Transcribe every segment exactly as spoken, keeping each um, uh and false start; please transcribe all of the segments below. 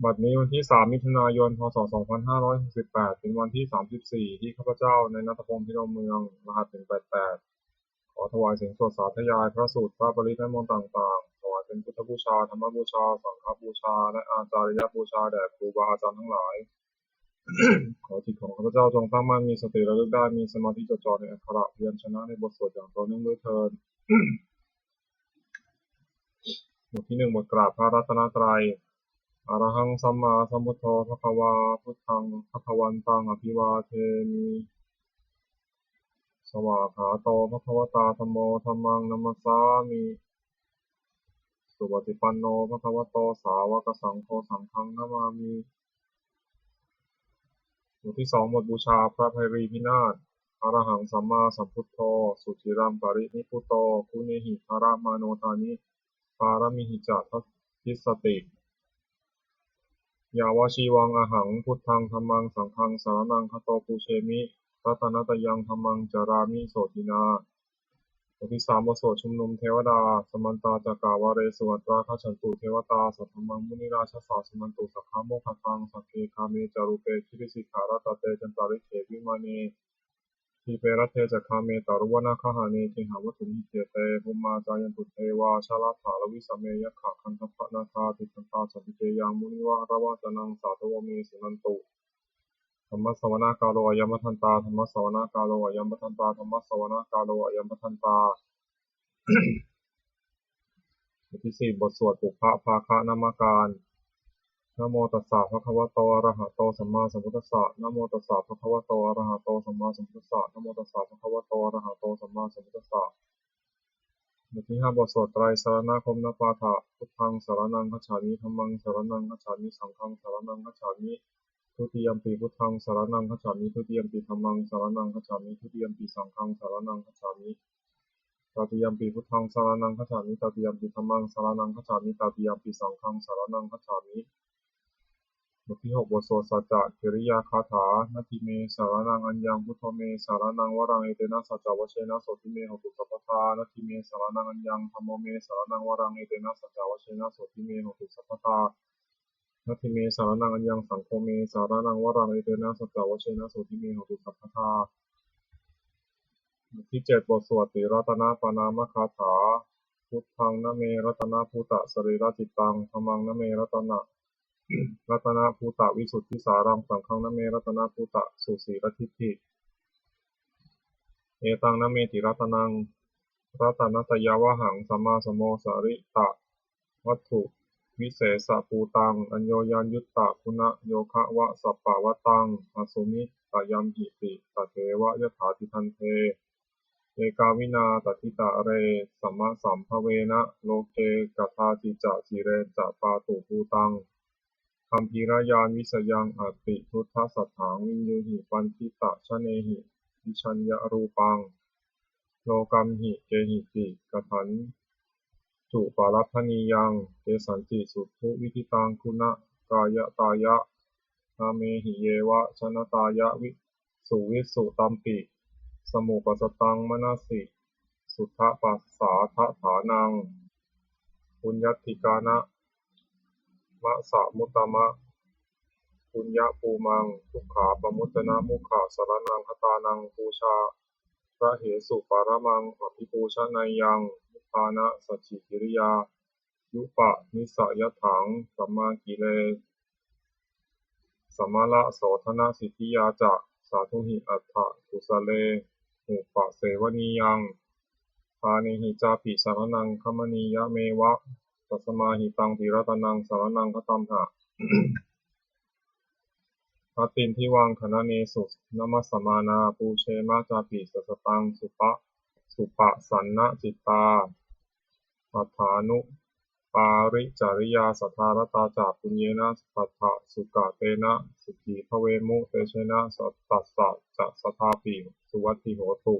บัดนี้วันที่ สาม มิถุนายน พ.ศ. สองพันห้าร้อยหกสิบแปด เป็นวันที่ สามสิบสี่ ที่ข้าพเจ้า นายณัฐพงษ์ พิรมเมือง รหัส หนึ่งแปดแปด ขอถวายเสียงสวดสาธยายพระสูตร พระปริตร และมนต์ต่างๆ ถวายเป็นพุทธบูชา ธรรมบูชา สังฆบูชา และอาจาริยบูชาแด่ครูบาอาจารย์ทั้งหลาย ขอจิตของข้าพเจ้าจงตั้งมั่น มีสติระลึกได้ มีสมาธิจดจ่อในอักขระพยัญชนะในบทสวดอย่างต่อเนื่องด้วยเทอญ บทที่หนึ่ง บทกราบพระรัตนตรัย Arahaṃ sammāsambuddho bhagavā, buddhaṃ bhagavantaṃ abhivādemi. Svākkhāto bhagavatā dhammo, dhammaṃ namassāmi. Supaṭipanno bhagavato sāvakasaṅgho, saṅghaṃ namāmi. บทที่สอง บทบูชาพระไพรีพินาศ Arahaṃ sammāsambuddho suciraṃ parinibbuto, guṇehi daramāno dāni pāramīhi ca dassati. Yāvajīvaṃ ahaṃ buddhaṃ dhammaṃ saṅghaṃ saraṇaṃ gato, pūjemi ratanattayaṃ, dhammaṃ carāmi sotthinā. บทที่สาม บทสวดชุมนุมเทวดา Samantā cakkavāḷesu atrāgacchantu devatā, saddhammaṃ munirājassa suṇantu saggamokkhadaṃ. Sagge kāme ca rūpe girisikharataṭe cantalikkhe vimāne, dīpe raṭṭhe ca gāme taruvanagahane gehavatthumhi khette, bhummā cāyantu devā jalathalavisame yakkhagandhabbanāgā, tiṭṭhantā santike yaṃ munivaravacanaṃ sādhavo me suṇantu. Dhammassavanakālo ayam bhadantā, dhammassavanakālo ayam bhadantā, dhammassavanakālo ayam bhadantā. บทที่สี่ บทสวดปุพพภาคนมการ Namo tassa bhagavato arahato sammāsambuddhassa. Namo tassa bhagavato arahato sammāsambuddhassa. Namo tassa bhagavato arahato sammāsambuddhassa. บทที่ห้า บทสวดไตรสรณคมนปาฐะ Buddhaṃ saraṇaṃ gacchāmi, dhammaṃ saraṇaṃ gacchāmi, saṅghaṃ saraṇaṃ gacchāmi. Dutiyampi buddhaṃ saraṇaṃ gacchāmi, dutiyampi dhammaṃ saraṇaṃ gacchāmi, dutiyampi saṅghaṃ saraṇaṃ gacchāmi. Tatiyampi buddhaṃ saraṇaṃ gacchāmi, tatiyampi dhammaṃ saraṇaṃ gacchāmi, tatiyampi saṅghaṃ saraṇaṃ gacchāmi. บทที่หก บทสวดสัจจกิริยาคาถา Natthi me saraṇaṃ aññaṃ, buddho me saraṇaṃ varaṃ, etena saccavajjena sotthi me hotu sabbadā. Natthi me saraṇaṃ aññaṃ, dhammo me saraṇaṃ varaṃ, etena saccavajjena sotthi me hotu sabbadā. Natthi me saraṇaṃ aññaṃ, saṅgho me saraṇaṃ varaṃ, etena saccavajjena sotthi me hotu sabbadā. บทที่เจ็ด บทสวดติรัตนปณามคาถา Buddhaṃ name ratanabhūtasarirācittaṃ, dhammaṃ name ratana, ratanabhūtavisuddhisāraṃ, saṅghaṃ name ratanabhūtasusīladiṭṭhiṃ. Etaṃ name tiratanaṃ ratanattayavhaṃ, sammāsamosarita vatthuvisesabhūtaṃ, aññoññaññuttaguṇayogavasapavataṃ, asmiṃ tayamhiti tatheva yathāti. Bhante, ekāvinā tathitare samasambhavena loke, kadāci ca cirañca pātubhūtaṃ gambhīrañāṇavisayaṃ atiduddasatthaṃ, viññūhi paṇḍitajanahi vijayarūpaṃ, lokamhi kehici kadantu palabhanīyaṃ, kesañci suddhuvidhitaṃ guṇākāyatāya, nāmehi yeva janatāya vi, suvisu tampi samuppasattaṃ, manasi suddhapasādaṭṭhānaṃ, puññādhikāra masamuttama puññabhūmaṃ, dukkhāpamuccanamogha saraṇaṃ gatānaṃ, pūjārahesu paramaṃ abhipūjanīyaṃ, nibbāna sacchikiriyā yupanissayatthaṃ, sammāgire samalasodhanasiddhiyā ca, sādhūhi atthakusalehupasevaniyaṃ, dānehi cāpi saraṇaṃ gamanīyameva, tasmā hi taṃ tiratanaṃ saraṇaṃ gatāmha. Attindivaṃ gaṇanesu namassamānā, pūjema cāpi sataṃ supa, suppasannacittā, atthānupāricariyā saddhā ratā ca, puññena sadā sugatena sukhī bhavemu, tejena tassa ca sadā pi suvatthi hotu.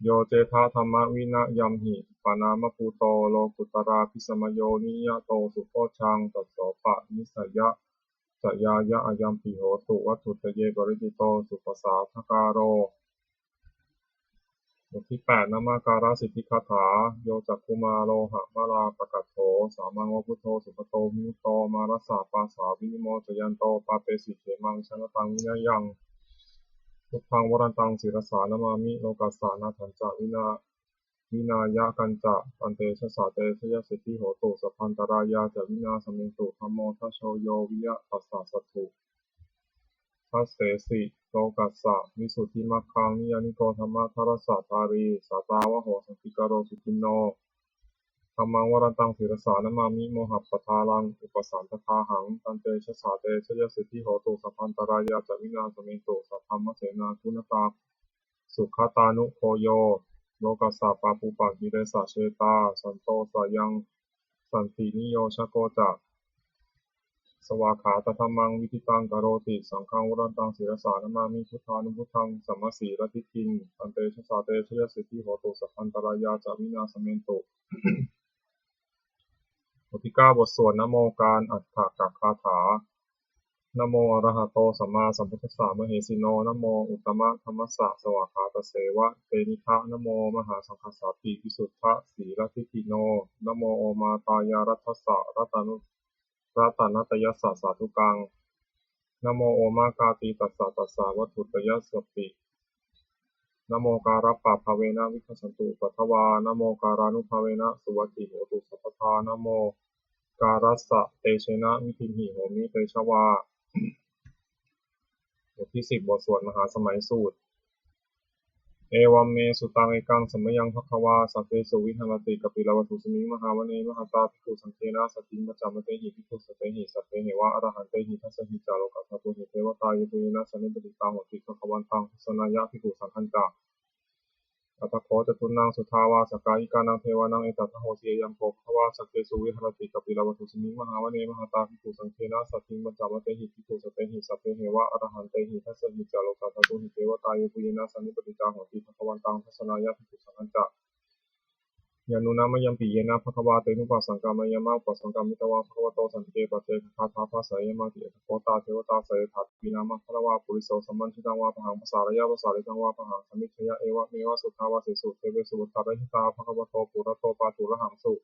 Yo cettha dhammavinayaṃhi paṇāmabhūto, lokuttaradhammasamayo niyato, subojjhaṃ tassopanisayañāya, ayampi hotu vatthuttaye paritito suppasadākāro. บทที่แปด นมการสิทธิคาถา Yo cakkhumā lohamahalāpakaṭṭho, sāmaṃ va buddho sugato vimutti, mārassa pāsā vinimocayanto, pāpesi khemaṃ janataṃ vineyyaṃ. Buddhaṃ varantaṃ sirasā namāmi, lokassa nāthañca vinā- vināyakañca, tantejasā te jayasiddhi hotu, sabbantarāyā ca vināsamentu. Dhammo dhajo yo viya tassa satthu, dassesi lokassa visuddhimaggaṃ, niyyāniko dhammadharassa dhārī, sātāvaho santikaro suciṇṇo. Dhammaṃ varantaṃ sirasā namāmi, mohappadālaṃ upasantadāhaṃ, tantejasā te jayasiddhi hotu, sabbantarāyā ca vināsamentu. Saddhammasenā guṇatā sugatānugo yo, lokassa pāpūpakilesajetā, santo sayaṃ santiniyojako ca, svākkhātadhammaṃ viditaṃ karoti. Saṅghaṃ varantaṃ sirasā namāmi, buddhānubuddhaṃ samasīladiṭṭhiṃ, tantejasā te jayasiddhi hotu, sabbantarāyā ca vināsamentu. บทที่เก้า บทสวดนโมการอัฏฐกคาถา Namo arahato sammāsambuddhassa mahesino, namo uttamadhammassa svākkhātasseva tenidha, namo mahāsaṅghassāpi visuddhasīladiṭṭhino, namo omātyāraddhassa ratanu- ratanattayassa sādhukaṃ, namo omakātītassa tassa vatthuttayassapi, namokārappabhāvena vigacchantu upaddavā, namokārānubhāvena suvatthi hotu sabbadā, namokārassa tejena vidhimhi homi tejavā. บทที่สิบ บทสวดมหาสมัยสูตร Evaṃ me sutaṃ. Ekaṃ samayaṃ bhagavā sakkesu viharati kapilavatthusmiṃ mahāvane mahatā bhikkhusaṅghena saddhiṃ pañcamattehi bhikkhusatehi sabbeheva arahantehi. Dasahi ca lokadhātūhi devatā yebhuyyena sannipatitā honti bhagavantaṃ dassanāya bhikkhusaṅghañca. Atha kho catunnaṃ suddhāvāsakāyikānaṃ devānaṃ etadahosi: Ayaṃ kho bhagavā sakkesu viharati kapilavatthusmiṃ mahāvane mahatā bhikkhusaṅghena saddhiṃ pañcamattehi bhikkhusatehi sabbeheva arahantehi. Dasahi ca lokadhātūhi devatā yebhuyyena sannipatitā honti bhagavantaṃ dassanāya bhikkhusaṅghañca. Yannūna mayampi yena bhagavā tenupasaṅkameyyāma, upasaṅkamitvā bhagavato santike paccekagāthā bhāseyyāmāti. Atha kho tā devatā seyyathāpi nāma balavā puriso sammiñjitaṃ vā bāhaṃ pasāreyya, pasāritaṃ vā bāhaṃ sammiñjeyya, evameva suddhāvāsesu devesu antarahitā bhagavato purato pāturahaṃsu.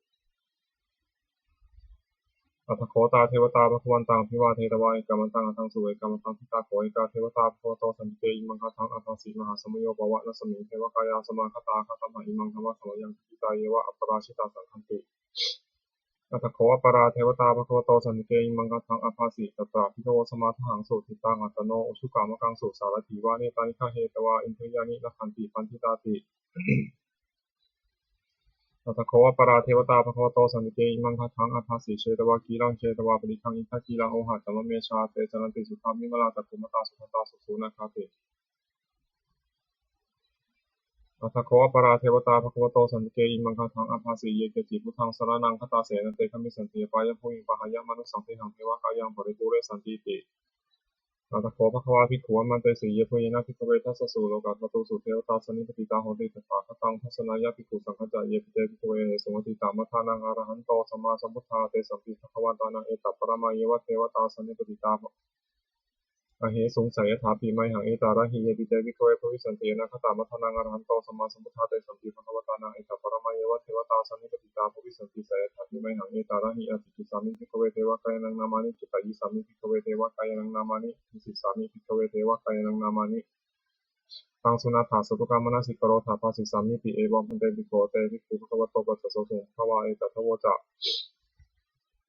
Atha kho tā devatā bhagavantaṃ abhivādetvā ekamantaṃ aṭṭhaṃsu. Ekamantaṃ ṭhitā kho ekā devatā bhagavato santike imaṃ gāthaṃ abhāsi: Mahāsamayo pavanasmiṃ, devakāyā samāgatā; āgatamha imaṃ dhammasamayaṃ, dakkhitāyeva aparājitasaṅghanti. Atha kho aparā devatā bhagavato santike imaṃ gāthaṃ abhāsi: Tatra bhikkhavo samādahaṃsu, cittaṃ attano ujukamakaṃsu; sārathīva nettāni gahetvā, indriyāni rakkhanti paṇḍitāti. Atha kho aparā devatā bhagavato santike imaṃ gāthaṃ abhāsi: Chetvā khīlaṃ chetvā palighaṃ, indakhīlaṃ ohaccamanejā; te caranti suddhā vimalā, cakkhumatā sudantā susunāgāti. Atha kho aparā devatā bhagavato santike imaṃ gāthaṃ abhāsi: Ye keci buddhaṃ saraṇaṃ gatāse, na te gamissanti apāyabhūmiṃ; pahāya mānusaṃ dehaṃ, devakāyaṃ paripūressantīti. Atha kho bhagavā bhikkhū āmantesi: Yebhuyyena bhikkhave dasasu lokadhātūsu devatā sannipatitā honti tathāgataṃ dassanāya bhikkhusaṅghañca. Yepi te bhikkhave ahesuṃ atītamaddhānaṃ arahanto sammāsambuddhā, tesampi bhagavantānaṃ etaparamāyeva devatā sannipatitā ahesuṃ, seyyathāpi mayhaṃ etarahi. Yepi te bhikkhave bhavissanti anāgatamaddhānaṃ arahanto sammāsambuddhā, tesampi bhagavantānaṃ etaparamāyeva devatā sannipatitā bhavissanti, seyyathāpi mayhaṃ etarahi. Ācikkhissāmi bhikkhave devakāyānaṃ nāmāni, kittayissāmi bhikkhave devakāyānaṃ nāmāni, desissāmi bhikkhave devakāyānaṃ nāmāni. Taṃ suṇātha sādhukaṃ manasikarotha, bhāsissāmīti. Evaṃ bhanteti kho te bhikkhū bhagavato paccassosuṃ. Bhagavā etadavoca: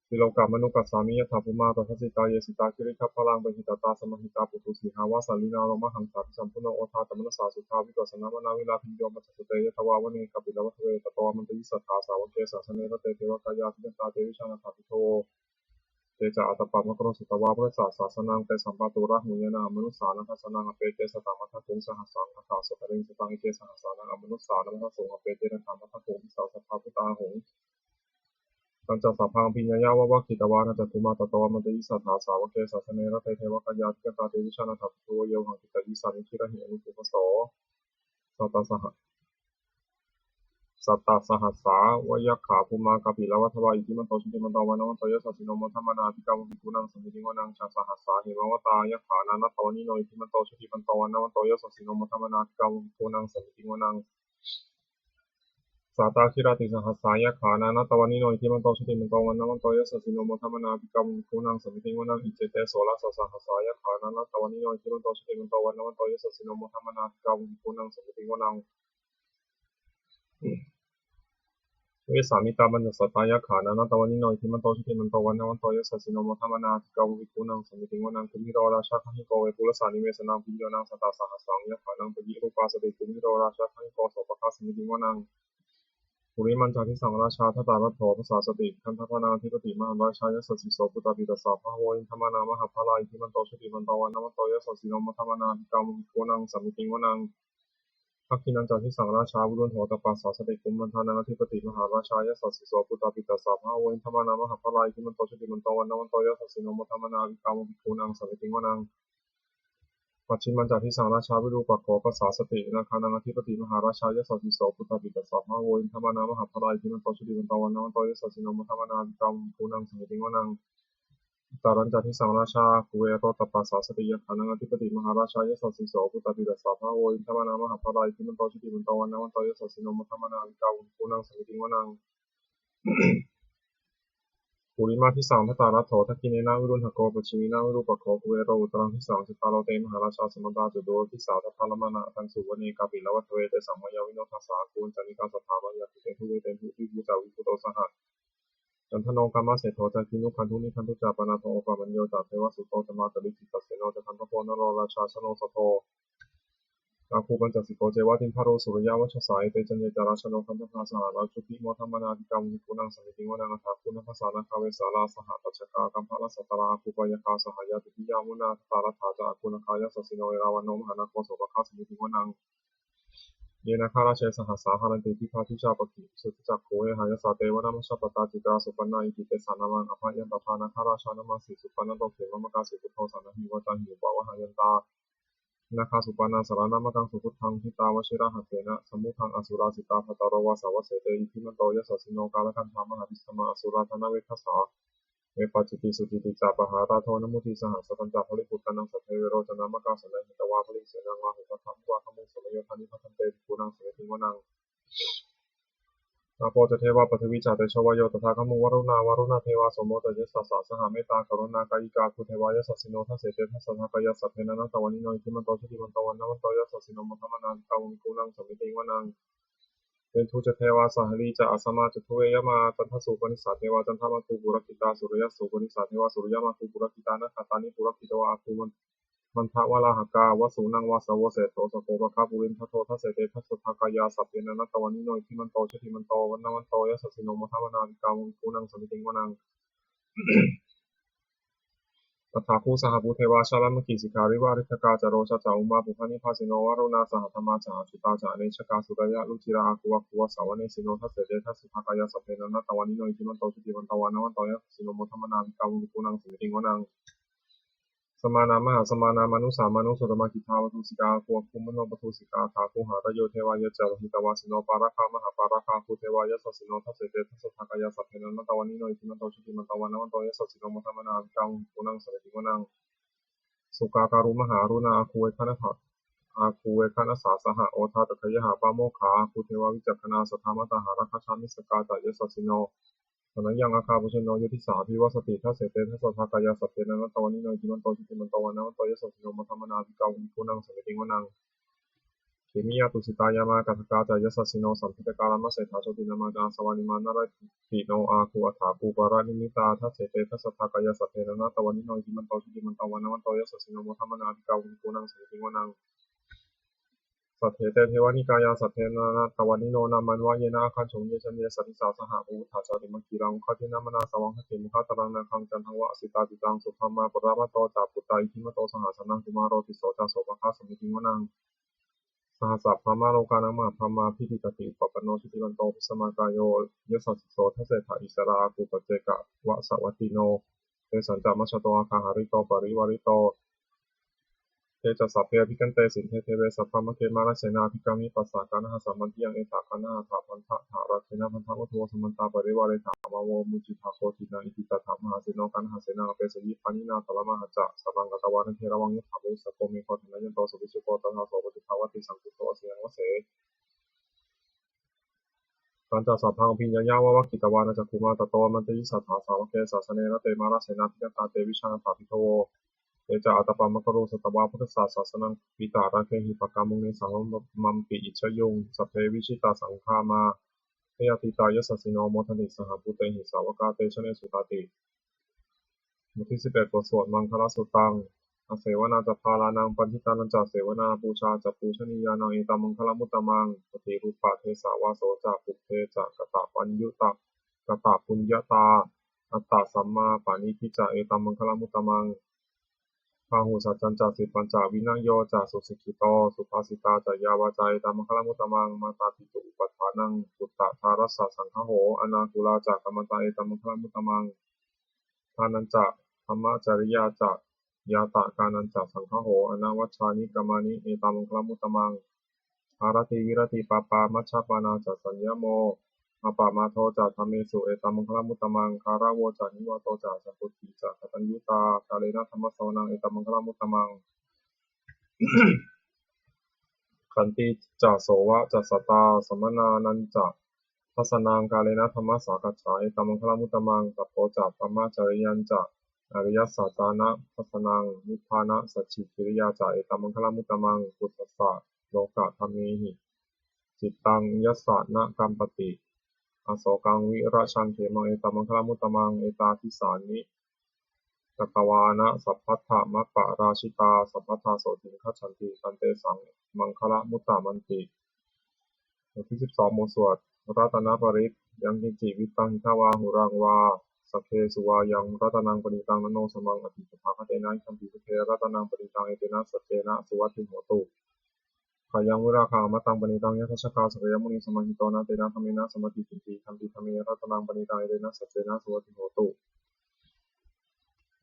Silokamanukassāmi, yattha bhummā tadassitā; ye sitā girigabbharaṃ, pahitattā samāhitā. Puthū sīhāva sallīnā, lomahaṃsābhisambhuno; odātamanasā suddhā, vippasannamanāvilā. Bhiyyo pañcasate ñatvā, vane kāpilavatthave; tato āmantayi satthā, sāvake sāsane rate. Devakāyā abhikkantā, te vijānātha bhikkhavo; te ca ātappamakaruṃ, sutvā buddhassa sāsanaṃ. Tesampāturahu ñāṇaṃ, amanussāna dassanaṃ; appeke satamaddakkhuṃ, sahassaṃ atha sattariṃ. Sataṃ eke sahassānaṃ, amanussānamaddasuṃ; appekenantamaddakkhuṃ, disā sabbā phuṭā ahuṃ. Tañca sabbaṃ abhiññāya, vavakkhitvāna cakkhumā; tato āmantayi satthā, sāvake sāsane rate. Devakāyā abhikkantā, te vijānātha bhikkhavo; ye vohaṃ kittayissāmi, girāhi anupubbaso. Sattasaha- sattasahassā va yakkhā, bhummā kāpilavatthavā; iddhimanto jutimanto, vaṇṇavanto yasassino; modamānā abhikkāmuṃ, bhikkhūnaṃ samitiṃ vanaṃ. Chasahassā hemavatā, yakkhā nānattavaṇṇino; iddhimanto jutimanto, vaṇṇavanto yasassino; modamānā abhikkāmuṃ, bhikkhūnaṃ samitiṃ vanaṃ. Sātāgirā tisahassā yakkhā nānattavaṇṇino, iddhimanto jutimanto vaṇṇavanto yasassino, modamānā abhikkāmuṃ bhikkhūnaṃ samitiṃ vanaṃ. Iccete soḷasasahassā yakkhā nānattavaṇṇino, iddhimanto jutimanto vaṇṇavanto yasassino, modamānā abhikkāmuṃ bhikkhūnaṃ samitiṃ vanaṃ. Vessāmittā pañcasatā yakkhā nānattavaṇṇino, iddhimanto jutimanto vaṇṇavanto yasassino, modamānā abhikkāmuṃ bhikkhūnaṃ samitiṃ vanaṃ. Kumbhīro rājagahiko vepullassa nivesanaṃ, bhiyyo naṃ satasahassaṃ yakkhānaṃ payirupāsati, kumbhīro rājagahiko sopāga samitiṃ vanaṃ. Purimañca disaṃ rājā dhataraṭṭho pasāsati, gandhabbānaṃ ādhipati mahārājā yasassi so. Puttāpi tassa bahavo indanāmā mahabbalā, iddhimanto jutimanto vaṇṇavanto yasassino, modamānā abhikkāmuṃ bhikkhūnaṃ samitiṃ vanaṃ. Dakkhiṇañca disaṃ rājā virūḷho tappasāsati, kumbhaṇḍānaṃ ādhipati mahārājā yasassi so. Puttāpi tassa bahavo indanāmā mahabbalā, iddhimanto jutimanto vaṇṇavanto yasassino, modamānā abhikkāmuṃ bhikkhūnaṃ samitiṃ vanaṃ. Pacchimañca disaṃ rājā virūpakkho pasāsati, nāgānaṃ ādhipati mahārājā yasassi so. Puttāpi tassa bahavo indanāmā mahabbalā, iddhimanto jutimanto vaṇṇavanto yasassino, modamānā abhikkāmuṃ bhikkhūnaṃ samitiṃ vanaṃ. Uttarañca disaṃ rājā kuvero tappasāsati, yakkhānaṃ ādhipati mahārājā yasassi so. Puttāpi tassa bahavo indanāmā mahabbalā, iddhimanto jutimanto vaṇṇavanto yasassino, modamānā abhikkāmuṃ bhikkhūnaṃ samitiṃ vanaṃ. Purimadisaṃ dhataraṭṭho, dakkhiṇena virūḷhako, pacchimena virūpakkho, kuvero uttaraṃ disaṃ. Cattāro te mahārājā samantā caturo disā, daddallamānā aṭṭhaṃsu vane kāpilavatthave. Tesaṃ māyāvino dāsā āgū vañcanikā saṭhā, māyā kuṭeṇḍu veṭeṇḍu viṭū ca viṭuṭo saha, candano kāmaseṭṭho ca kinnughaṇḍu nighaṇḍu ca, panādo opamañño ca devasūto ca mātali, cittaseno ca gandhabbo naḷorājā janosabho, āgū pañcasikho ceva timbarū suriyavacchasā. Ete caññe ca rājāno gandhabbā saha rājubhi, modamānā abhikkāmuṃ bhikkhūnaṃ samitiṃ vanaṃ. Athāgū nābhasā nāgā vesālā saha tacchakā, kambalassatarā āgū pāyāgā saha ñātibhi. Yāmunā dhataraṭṭhā ca āgū nāgā yasassino, erāvaṇo mahānāgo sopāga samitiṃ vanaṃ. Ye nāgarāje sahassā haranti dibbā dijā pakkhi visuddhacakkhū, vehāyasā te vanamajjhapattā citrā supaṇṇā iti tesa nāmaṃ. Abhayantadā nāgarājānamāsi supaṇṇato khemamakāsi buddho, saṇhāhi vācāhi upavhayantā nāgā supaṇṇā saraṇamakaṃsu buddhaṃ. Jitā vajirahatthena samuddaṃ asurā sitā, bhātaro vāsavassete iddhimanto yasassino. Kālakañjā mahābhismā asurā dānaveghasā, vepacitti sucitti ca pahārādo namucī saha. Satañca baliputtānaṃ sabbe verocanāmakā, sannayhitvā baliṃ senaṃ rāhubhaddamupāgamuṃ, samayodāni bhaddante bhikkhūnaṃ samitiṃ vanaṃ. Āpo ca devā paṭhavī ca tejo vāyo tadāgamuṃ, varuṇā vāruṇā devā somo ca yasasā saha, mettākaruṇākāyikā āgū devā yasassino. Dasete dasadhā kāyā sabbe nānattavaṇṇino, iddhimanto jutimanto vaṇṇavanto yasassino, modamānā abhikkāmuṃ bhikkhūnaṃ samitiṃ vanaṃ. Veṇḍū ca devā sahalī ca asamā ca duve yamā, candassūpanisā devā candamāgū purakkhitā, suriyassūpanisā devā suriyamāgū purakkhitā, nakkhattāni purakkhitvā āgū mandavalāhakā, vasūnaṃ vāsavo seṭṭho sakkopāga purindado. Dasete dasadhā kāyā sabbe nānattavaṇṇino, iddhimanto jutimanto vaṇṇavanto yasassino, modamānā abhikkāmuṃ bhikkhūnaṃ samitiṃ vanaṃ. Athāgū sahabhū devā jalamaggisikhāriva, ariṭṭhakā ca rojā ca ummāpupphanibhāsino, varuṇā sahadhammā ca accutā ca anejakā, sūleyyarucirā āgū āgū vāsavanesino. Dasete dasadhā kāyā sabbe nānattavaṇṇino, iddhimanto jutimanto vaṇṇavanto yasassino, modamānā abhikkāmuṃ bhikkhūnaṃ samitiṃ vanaṃ. Samānā mahāsamānā mānusā mānusuttamā khiḍḍāpadūsikā āgū āgū manopadūsikā. Athāgū harayo devā ye ca lohitavāsino, pāragā mahāpāragā āgū devā yasassino. Dasete dasadhā kāyā sabbe nānattavaṇṇino, iddhimanto jutimanto vaṇṇavanto yasassino, modamānā abhikkāmuṃ bhikkhūnaṃ samitiṃ vanaṃ. Sukkā karumhā aruṇā āgū veghanasā, āgū veghanasā saha, odātagayhā pāmokkhā āgū devā vicakkhaṇā, sadāmattā hāragajā missakā ca yasassino, thanayaṃ āgā pajjunno yo disā abhivassati. Dasete dasadhā kāyā sabbe nānattavaṇṇino, iddhimanto jutimanto vaṇṇavanto yasassino, modamānā abhikkāmuṃ bhikkhūnaṃ samitiṃ vanaṃ. Khemiyā tusitā yāmā kaṭṭhakā ca yasassino, lambitakā lāmaseṭṭhā jotināmā ca āsavā, nimmānaratino āgū athāgū paranimmitā. Dasete dasadhā kāyā sabbe nānattavaṇṇino, iddhimanto jutimanto vaṇṇavanto yasassino, modamānā abhikkāmuṃ bhikkhūnaṃ samitiṃ vanaṃ. Saṭṭhete devanikāyā sabbe nānattavaṇṇino, nāmanvayena āgañchuṃ ye caññe sadisā saha. Pavutthajātimakhīlaṃ oghatiṇṇamanāsavaṃ, dakkhemoghataraṃ nāgaṃ candaṃva asitātitaṃ. Subrahmā paramatto ca puttā iddhimato saha, sanaṅkumāro tisso ca sopāga samitiṃ vanaṃ. Sahassabrahmalokānaṃ mahābrahmābhitiṭṭhati, upapanno jutimanto bhismākāyo yasassi so. Dasettha issarā āgū paccekavasavattino, tesañca majjhato āgā hārito parivārito. Te ca sabbe abhikkante sinde deve sabrahmake, mārasenā abhikkāmi passa kaṇhassa mandiyaṃ. Etha gaṇhatha bandhatha rāgena bandhamatthu vo, samantā parivāretha mā vo muñcittha koci naṃ. Iti tattha mahāseno kaṇhasenaṃ apesayi, pāṇinā talamāhacca saraṃ katvāna bheravaṃ. Yathā pāvussako megho thanayanto savijjuko, tadā so paccudāvatti saṅkuddho asayaṃvase. Tañca sabbaṃ abhiññāya vavakkhitvāna cakkhumā, tato āmantayi satthā sāvake sāsane rate. Mārasenā abhikkantā te vijānātha bhikkhavo, te ca ātappamakaruṃ sutvā buddhassa sāsanaṃ. Vītarāgehi pakkāmuṃ nesaṃ lomampi iñjayuṃ. Sabbe vijitasaṅgāmā bhayātītā yasassino, modanti saha bhūtehi sāvakā te janesutāti. บทที่สิบเอ็ด บทสวดมังคลสุตตัง Asevanā ca bālānaṃ, paṇḍitānañca sevanā, pūjā ca pūjanīyānaṃ, etammaṅgalamuttamaṃ. Paṭirūpadesavāso ca, pubbe ca katapuññata, katapuññatā, attasammāpaṇidhi ca, etammaṅgalamuttamaṃ. Bāhusaccañca sippañca, vinayo ca susikkhito, subhāsitā ca yā vācā, etammaṅgalamuttamaṃ. Mātāpituupaṭṭhānaṃ, puttadārassa saṅgaho, anākulā ca kammantā, etammaṅgalamuttamaṃ. Dānañca dhammacariyā ca, ñātakānañca saṅgaho, anavajjāni kammāni, etammaṅgalamuttamaṃ. Āratī viratī pāpā, majjapānā ca saññamo, appamādo ca dhammesu, etammaṅgalamuttamaṃ. Gāravo ca nivāto ca, santuṭṭhī ca kataññutā, kālena dhammassavanaṃ, etammaṅgalamuttamaṃ. Khantī ca sovacassatā, samaṇānañca dassanaṃ, kālena dhammasākacchā, etammaṅgalamuttamaṃ. Tapo ca brahmacariyañca, ariyasaccāna dassanaṃ, nibbānasacchikiriyā ca, etammaṅgalamuttamaṃ. Phuṭṭhassa lokadhammehi, cittaṃ yassa na kampati, asokaṃ virajaṃ khemaṃ, etammaṅgalamuttamaṃ. Etādisāni katvāna, sabbatthamaparājitā, sabbattha sotthiṃ gacchanti, tantesaṃ maṅgalamuttamanti. บทที่สิบสอง บทสวดรัตนปริตร Yaṅkiñci vittaṃ idha vā huraṃ vā, saggesu vā yaṃ ratanaṃ paṇītaṃ, na no samaṃ atthi tathāgatena, idampi buddhe ratanaṃ paṇītaṃ, etena saccena suvatthi hotu. Khayaṃ virāgaṃ amataṃ paṇītaṃ, yadajjhagā sakyamunī samāhito, na tena dhammena samatthi kiñci, idampi dhamme ratanaṃ paṇītaṃ, etena saccena suvatthi hotu.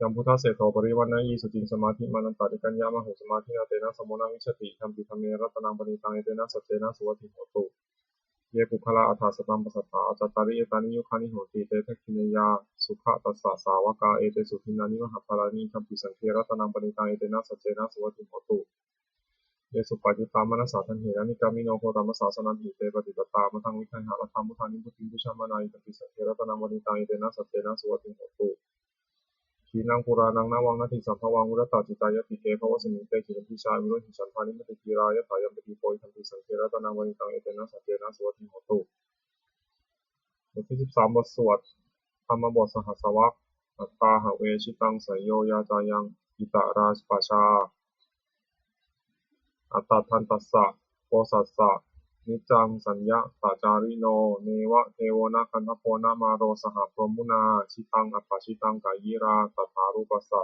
Yambuddhaseṭṭho parivaṇṇayī suciṃ, samādhimānantarikaññamāhu, samādhinā tena samo na vijjati, idampi dhamme ratanaṃ paṇītaṃ, etena saccena suvatthi hotu. Ye puggalā aṭṭha sataṃ pasatthā, cattāri etāni yugāni honti, te dakkhiṇeyyā sugatassa sāvakā, etesu dinnāni mahapphalāni, idampi saṅghe ratanaṃ paṇītaṃ, etena saccena suvatthi hotu. Ye suppayuttā manasā daḷhena, nikkāmino gotamasāsanamhi, te pattipattā amataṃ vigayha, laddhā mudhā nibbutiṃ bhuñjamānā, idampi saṅghe ratanaṃ paṇītaṃ, etena saccena suvatthi hotu. Khīṇaṃ purāṇaṃ navaṃ natthi sambhavaṃ, virattacittāyatike bhavasmiṃ, te khīṇabījā aviruḷhichandā, nibbutiṃ dhīrā yathāyampadīpo, idampi saṅghe ratanaṃ paṇītaṃ, etena saccena suvatthi hotu. บทที่สิบสาม บทสวดธรรมบทสหัสสวรรค Attāhave jitaṃ seyyo, yā cāyaṃ itarā pajā, attadantassa posassa, niccaṃ saññatacārino, neva devo na gandhabbo na māro saha brahmunā, jitaṃ apajitaṃ kāyirā, tathārūpassa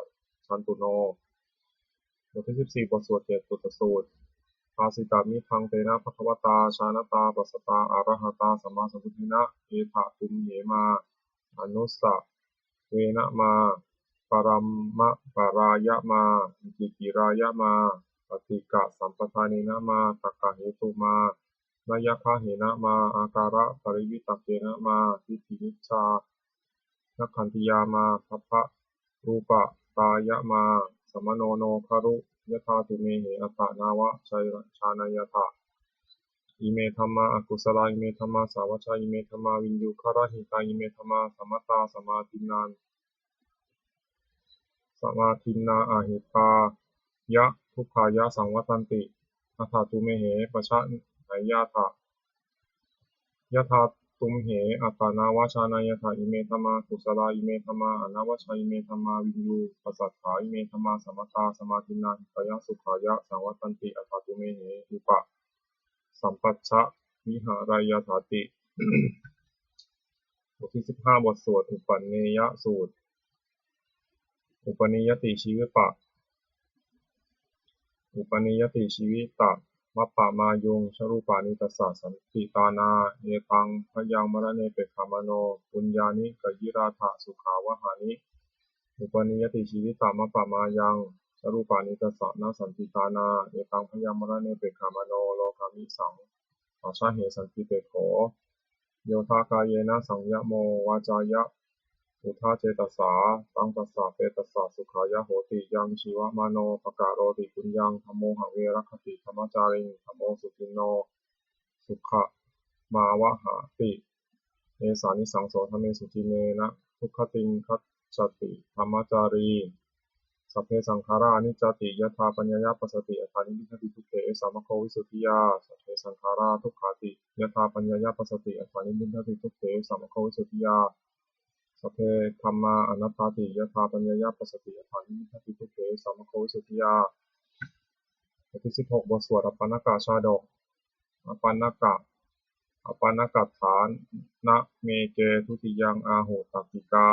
santuṇo. บทที่สิบสี่ บทสวดเจ็ดปุตตสูตร Bhāsitamidaṃ tena bhagavatā, jānatā passatā arahatā sammāsambuddhena, etha tumhe mā anusavena mā paramapārāya mā, iccikirāya mā, paṭighasampādena mā, dukkhaheta mā, nayaggāhena mā, ākāraparivitakkena mā, diṭṭhimicchānakkhantiyā mā, bhabbarūpatāya mā, samāno no khāru yathā tumhehi, attanāva jānāyatha. Ime dhammā akusalā, ime dhammā sāvajjā, ime dhammā viññugarahitā, ime dhammā samattā samādinnā, samādinnā ahitāya dukkhāya saṃvattanti, atha tumhehi pajānāyatha. Yathā tumhe attanāva jānāyatha. Ime dhammā kusalā, ime dhammā anavajjā, ime dhammā viññuppasatthā, ime dhammā samattā samādinnā hitāya sukhāya saṃvattanti, atha tumhehi upasampajja vihārayathāti. บทที่สิบห้า บทสวดอุปันเนยสูตร Upanīyati jīvita, upanīyati jīvitamappamāyuṃ, jarūpāni tassa santītānā, etaṃ bhayaṃ maraṇe pekkhamāno, puññāni kāyirātha sukhāvahāni. Upanīyati jīvitamappamāyaṃ, jarūpāni tassa na santītānā, etaṃ bhayaṃ maraṇe pekkhamāno, rogāmisaṃ pajāhe santi pekkho. Yodha kāyena saṃyamo, vācāya uddhacetasā, taṃ tassa petassa sukhāya hoti. Yaṃ jīvamāno pakaroti puññaṃ, dhammo have rakkhati dhammacāriṃ, dhammo suciṇṇo sukha- -māvahati. esā nisaṃso dhammesu dinena duggatiṃ gacchati dhammacārī. Sabbe saṅkhārā aniccāti yadā paññāya passati, atthāni bindati dukkhe samaggo visuddhiyā. Sabbe saṅkhārā dukkhāti yadā paññāya passati, atthāni bindati dukkhe samaggo visuddhiyā. Sabbe dhammā anattāti yadā paññāya passati, atthāni bindati dukkhe samaggo visuddhiyā. บทที่สิบหก บทสวดอัปปณกชาดก อัปปณก Appaṇakaṭṭhānameke dutiyaṃ āhu takkikā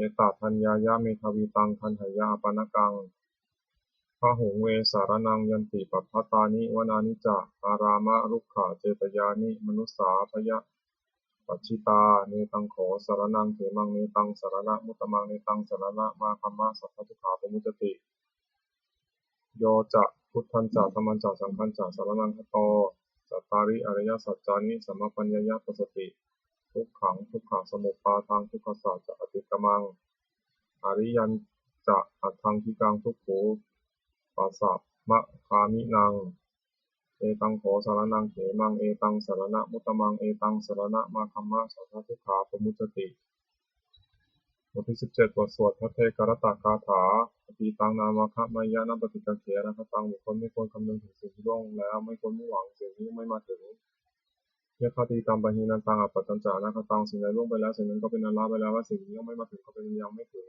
etadaññāya medhāvī taṃ gaṇheyya appaṇakaṃ. Bahuṃ ve saraṇaṃ yanti pabbatattā nivanāni ca ārāmarukkhacetyāni manussā bhayapajjitā. Netaṃ kho saraṇaṃ khemaṃ, netaṃ saraṇamuttamaṃ, netaṃ saraṇamāgamma sabbadukkhā pamuccati. Yo ca buddhañca dhammañca saṅghañca saraṇaṃ gato, cattāri ariyasaccāni samāpaññāya passati, dukkhaṃ dukkhasamuppādaṃ dukkhassa ca atikkamaṃ, ariyañca aṭṭhaṅgikaṃ dugghūpasamagāminaṃ. Etaṃ kho saraṇaṃ khemaṃ, etaṃ saraṇamuttamaṃ, etaṃ saraṇamāgamma sabbadukkhā pamuccati. บทที่สิบเจ็ด บทสวดภัทเทกรัตตคาถา Atītaṃ nānvāgameyya nappaṭikaṅkhe anāgataṃ. บุคคลไม่ควรคำนึงถึงสิ่งที่ล่วงแล้ว ไม่ควรมุ่งหวังสิ่งที่ยังไม่มาถึง Yadatītampahīnantaṃ appattañca anāgataṃ. สิ่งใดล่วงไปแล้ว สิ่งนั้นก็เป็นอันละไปแล้ว และสิ่งที่ยังไม่มาถึงก็เป็นอันยังไม่ถึง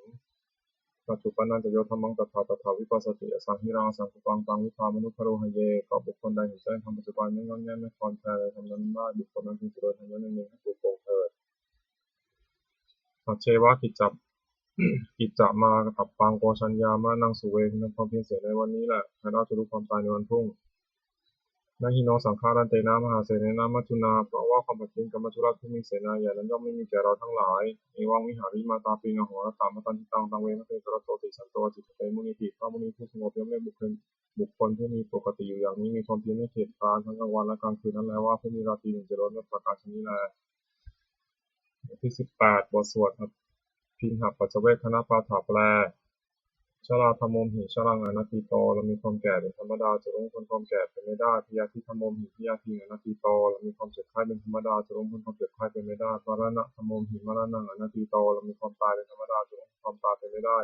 Paccuppannañca yo dhammaṃ tattha tattha vipassati, asaṃhiraṃ asaṅkuppaṃ taṃ viddhā manubrūhaye. ก็บุคคลใดเห็นแจ้งธรรมปัจจุบัน ไม่ง่อนแง่นไม่คลอนแคลนในธรรมนั้นได้ บุคคลนั้นพึงเจริญธรรมด้วยเนืองๆ ให้ปรุโปร่งเถิด Ajjeva kiccamā tappaṃ ko jaññā maraṇaṃ suve. พึงทำความเพียรเสียในวันนี้แหละ แท้เราจะรู้ความตายในวันพรุ่ง Na hi no saṅgarantena mahāsenena maccunā. เพราะว่าความผัดเพี้ยนกับมัจจุราชผู้มีเสนาใหญ่นั้นย่อมไม่มีแก่เราทั้งหลาย Evaṃ vihārimātāpiṃ ahorattamatanditaṃ taṃ ve bhaddekarattoti santo ācikkhate munīti. พระมุนีผู้สงบย่อมเรียกบุคคล บุคคลผู้มีปกติอยู่อย่างนี้ มีความเพียรไม่เกียจคร้านทั้งกลางวันและกลางคืนนั้นแล้วว่า ผู้มีราตรีหนึ่งจะล้วนด้วยประการฉะนี้แล บทที่สิบแปด บทสวดอภิณหปัจจเวกขณปาฐะ แปล Jarādhammomhi jaraṃ anatīto. เรามีความแก่เป็นธรรมดา จะล่วงพ้นความแก่ไปไม่ได้ Byādhidhammomhi byādhiṃ anatīto. เรามีความเจ็บไข้เป็นธรรมดา จะล่วงพ้นความเจ็บไข้ไปไม่ได้ Maraṇadhammomhi maraṇaṃ anatīto. เรามีความตายเป็นธรรมดา จะล่วงพ้นความตายไปไม่ได้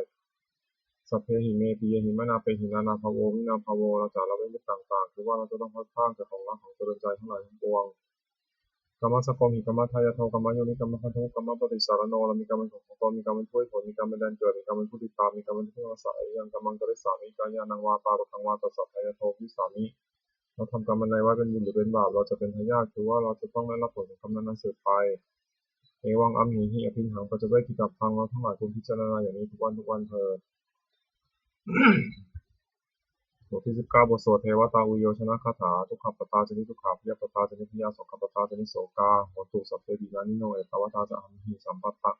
Sabbehi me piyehi manāpehi nānābhāvo vinābhāvo. เราจะละเว้นเป็นต่างๆ คือว่าเราจะต้องพลัดพรากจากของรักของเจริญใจทั้งหลายทั้งปวง Kammassakomhi kammadāyādo kammayoni kammabaddhako kammapaṭisaraṇo. เรามีกรรมเป็นของของตน มีกรรมเป็นผู้ให้ผล มีกรรมเป็นแดนเกิด มีกรรมเป็นผู้ติดตาม มีกรรมเป็นที่พึ่งอาศัย Yaṃ kammaṃ karissāmi kalyāṇaṃ vā pāpakaṃ vā tassa dāyādo bhavisāmi. เราทำกรรมอันใดไว้ เป็นบุญหรือเป็นบาป เราจะเป็นทายาท คือว่าเราจะต้องได้รับผลของกรรมนั้นๆ สืบไป Evaṃ amhehi abhiṇhaṃ paccavekkhitabbā. เราทั้งหลายควรพิจารณาอย่างนี้ทุกวันทุกวันเถิด บทที่สิบเก้า บทสวดเทวตาอุยโยชนคาถา Dukkhappattā ca niddukkhā bhayappattā ca nibbhayā sokappattā ca nissokā hontu sabbepi pāṇino. Ettāvatā ca amhehi sambhata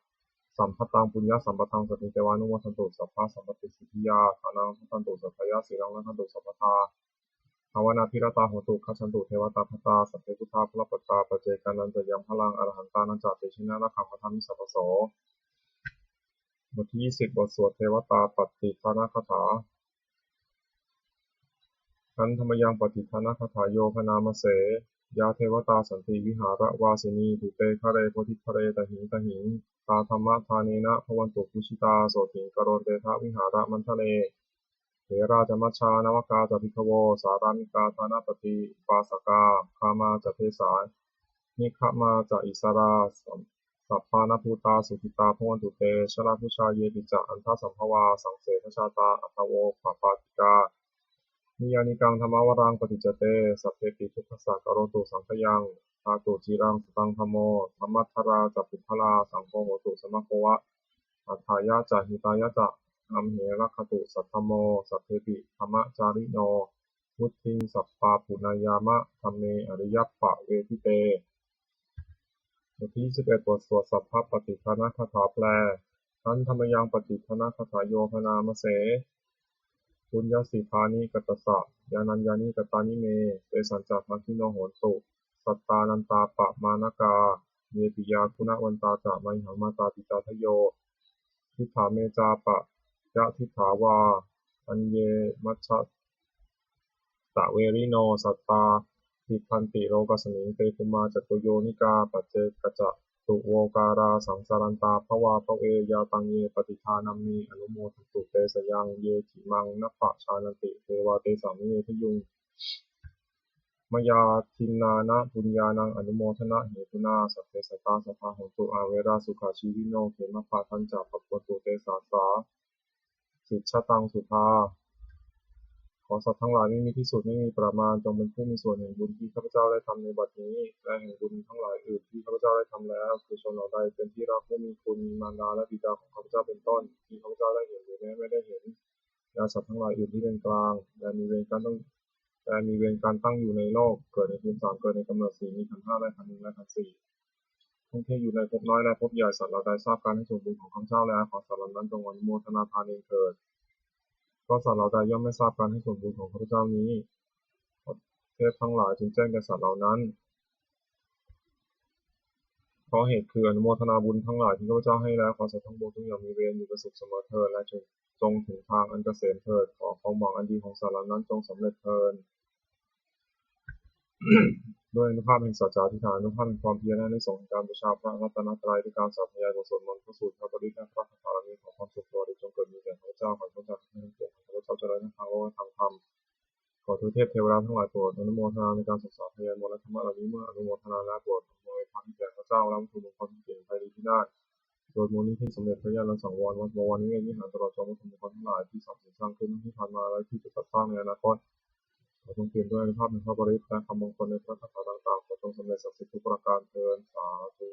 sambhataṃ puññasampadaṃ sabbe devānumodantu sabbasampattisiddhiyā. Dānaṃ dadantu saddhāya sīlaṃ rakkhantu sabbadā bhāvanābhiratā hontu gacchantu devatāgatā. Sabbe buddhā balappattā paccekānañca yaṃ balaṃ arahantānañca tejena rakkhaṃ bandhāmi sabbaso. บทที่ยี่สิบ บทสวดเทวตาปัตติทานคาถา Handa mayaṃ pattidānagāthā yo bhaṇāma se. Yā devatā santi vihāravāsinī dūre ghare bodhighare tahiṃ tahiṃ, tā dhammadānena bhavantu pūjitā sotthiṃ karontedha vihāramaṇḍale. Therā ca majjhā navakā ca bhikkhavo sārāmikā dānapatī upāsakā, gāmā ca desā nigamā ca issarā sappāṇabhūtā sukhitā bhavantu te. Jalābujā yepi ca aṇḍasambhavā saṃsedajātā athavopapātikā, niyyānikaṃ dhammavaraṃ paṭicca te sabbepi dukkhassa karontu saṅkhayaṃ. Ṭhātu ciraṃ sataṃ dhammo dhammaddharā ca puggalā, saṅgho hotu samaggo va atthāya ca hitāya ca. Amhe rakkhatu saddhammo sabbepi dhammacārino, vuḍḍhiṃ sampāpuṇeyyāma dhamme ariyappavedite. บทที่ยี่สิบเอ็ด บทสวดสัพพะปัตติทานคาถาแปล Handa mayaṃ pattidānagāthā yo bhaṇāma se. Puññassidāni katassa yānaññāni katāni me, tesañca bhāgino hontu sattānantapamāṇakā. Ye piyā guṇavantā ca mayhaṃ mātāpitādayo, diṭṭhā me cāpyadiṭṭhā vā aññe majjhattaverino sattā tiṭṭhanti lokasmiṃ, te bhummā catuyonikā paccekajā tuvokārā saṃsarantā bhavā bhave, yā taṃ ye paṭiggaṇhāni anumodantu te sayaṃ, ye cimaṃ nappajānanti devā tesaṃ nivedayuṃ. Mayā dinnāna puññānaṃ anumodanahetunā sabbe sattā sadā hontu averā sukhajīvino, khemappadañca pabbavantu te sadā sijjhataṃ sukhā. ขอสัตว์ทั้งหลายไม่มีที่สุดไม่มีประมาณ จงเป็นผู้มีส่วนแห่งบุญที่ข้าพเจ้าได้ทำในบัดนี้ และแห่งบุญทั้งหลายอื่นที่ข้าพเจ้าได้ทำแล้ว คือชนเหล่าใดเป็นที่รักผู้มีคุณ มีมารดาและบิดาของข้าพเจ้าเป็นต้น ที่ข้าพเจ้าได้เห็นหรือแม้ไม่ได้เห็น และสัตว์ทั้งหลายอื่นที่เป็นกลาง และมีเวรกันตั้ง และมีเวรกันตั้งอยู่ในโลก เกิดในภูมิสาม เกิดในกำเนิดสี่ มีขันธ์ห้า และขันธ์หนึ่ง และขันธ์สี่ ท่องเที่ยวอยู่ในภพน้อยและภพใหญ่ สัตว์เหล่าใดทราบการให้ส่วนบุญของข้าพเจ้าแล้ว ขอสัตว์เหล่านั้นจงอนุโมทนาทานเองเถิด เพราะสัตว์เหล่าใดย่อมไม่ทราบการให้ส่วนบุญของข้าพเจ้านี้ ขอเทพทั้งหลายจงแจ้งแก่สัตว์เหล่านั้น เพราะเหตุคืออนุโมทนาบุญทั้งหลายที่ข้าพเจ้าให้แล้ว ขอสัตว์ทั้งปวงจงอย่ามีเวร อยู่เป็นสุขเสมอเถิด และจง จงถึงทางอันเกษมเถิด ขอความหวังอันดีของสัตว์เหล่านั้นจงสำเร็จเถิด ด้วยอานุภาพแห่งสัจจาธิษฐาน อานุภาพแห่งความเพียร และอานิสงส์แห่งการบูชาพระรัตนตรัย ด้วยการสาธยายบทสวดมนต์ พระสูตร พระปริตร และพระคาถาเหล่านี้ ขอความสุขสวัสดีจงเกิดมีแก่ข้าพเจ้า ขอให้พ้นจากทุกข์ทั้งปวง ขอให้ข้าพเจ้าเจริญทั้งทางโลกและทางธรรม ขอทวยเทพเทวดาทั้งหลายโปรดอนุโมทนาในการสวดสาธยายมนต์และธรรมะเหล่านี้ เมื่ออนุโมทนาแล้วโปรดอำนวยพรให้แก่ข้าพเจ้า และวัตถุมงคลที่เก่งไพรีพินาศ โดยมูลนิธิสมเด็จพระญาณสังวร วัดบวรนิเวศวิหาร ตลอดจนวัตถุมงคลทั้งหลายที่สร้างสรรค์สร้างขึ้นที่ผ่านมาและที่จะจัดสร้างในอนาคต ขอจงเปี่ยมด้วยอานุภาพแห่งพระปริตรและคำมงคลในพระคาถาต่างๆ ขอจงสำเร็จศักดิ์สิทธิ์ทุกประการเทอญ สาธุ